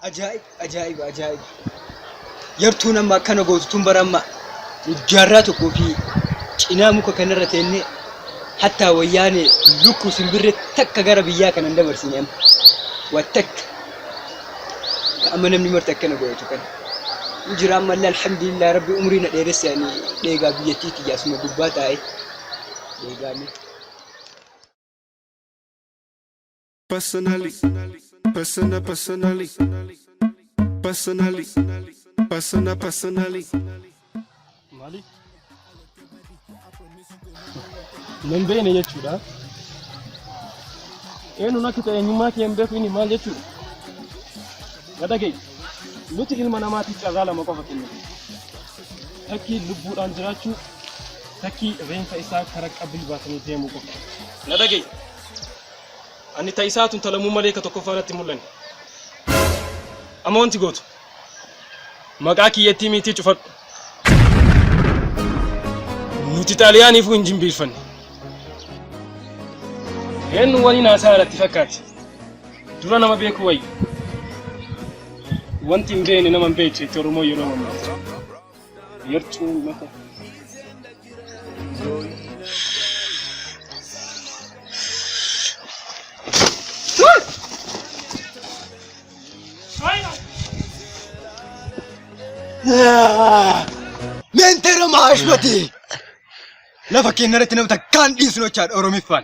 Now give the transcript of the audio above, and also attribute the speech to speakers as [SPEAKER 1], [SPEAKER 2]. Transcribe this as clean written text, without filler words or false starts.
[SPEAKER 1] Ajaa'ib ajaa'ib ajaa'ib. Yartuun amma akkana gootu tun bara amma jaarraa tokkoo fi cinaa muka kanarra teennee hattaa wayyaane lukku simbirree takka gara biyyaa kana hin dabarsine amma. Waa takka. Ka amma namni marti akkana godhatu kana. Hin jira ammallee alhamdulillah rabbi umrii na dheeresse ani dheegaa biyyattii tiyya asuma gubbaa taa'ee dheegaame.
[SPEAKER 2] Personally, persona, personally, personally, persona, personally.
[SPEAKER 3] Maali? Nan beekne jechuudha. Eenyuun akka ta'e eenyummaa kee hin beeku inni maal jechuudha? Na dhaga'i. Nuti ilma namaatiif carraa lama qofa kennina. Takkii lubbuudhaan jiraachuu, takkii reenfa isaa karaa qabrii baatanii deemuu qofa. Na dhaga'i. Ani ta isaa tun ta lamuu malee ka tokkoffaa natti hin mul'anne. Amma wanti gootu maqaa kiyyattii miitii cufadhu. Nuti xaaliyaaniifuu hin jimbiirfanne. Eenyu waliin haasaa irratti fakkaate. Dura nama beekuu wayya. Wanti hin beekne nama hin beektu jetti Oromoo yeroo mammaaktu. Yartuu mata.
[SPEAKER 1] Meentera maashmati. Lafa keenya irratti nama takkaan dhiisnu jechaadha Oromiffaan.